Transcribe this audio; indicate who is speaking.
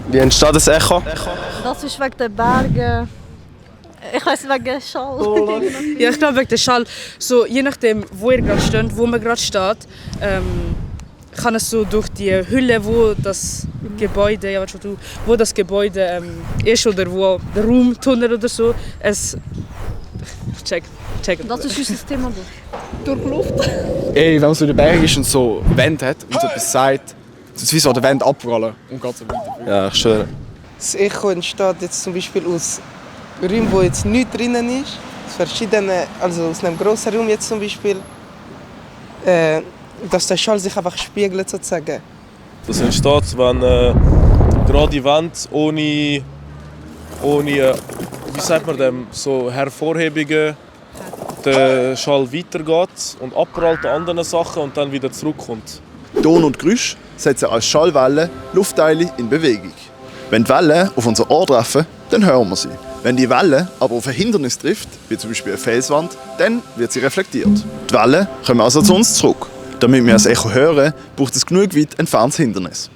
Speaker 1: Wie entsteht das Echo?
Speaker 2: Das ist wegen den Bergen. Ich weiss wegen Schall.
Speaker 3: Ja, ich glaube wegen der Schall. So, je nachdem, wo ihr gerade steht, wo man gerade steht, kann es so durch die Hülle, wo das Gebäude, ja, wo das Gebäude ist oder wo der Raumtunnel oder so, es check.
Speaker 2: Das ist unser Thema durch Luft.
Speaker 4: Ey, wenn man so in den Bergen ist und so Wände hat und so etwas sagt, es ist wie so an der Wand abrollen und geht so weiter.
Speaker 1: Ja, ich schwöre.
Speaker 5: Das Echo entsteht jetzt zum Beispiel aus Räumen, wo jetzt nichts drinnen ist. Aus verschiedenen, also aus einem grossen Raum jetzt zum Beispiel. Dass der Schall sich einfach spiegelt sozusagen.
Speaker 6: Das entsteht, wenn gerade die Wand ohne wie sagt man dem, so Hervorhebungen der Schall weitergeht und abprallt an anderen Sachen und dann wieder zurückkommt.
Speaker 7: Ton und Geräusch setzen als Schallwellen Luftteile in Bewegung. Wenn die Wellen auf unser Ohr treffen, dann hören wir sie. Wenn die Welle aber auf ein Hindernis trifft, wie zum Beispiel eine Felswand, dann wird sie reflektiert. Die Wellen kommen also zu uns zurück. Damit wir das Echo hören, braucht es genug weit entferntes Hindernis.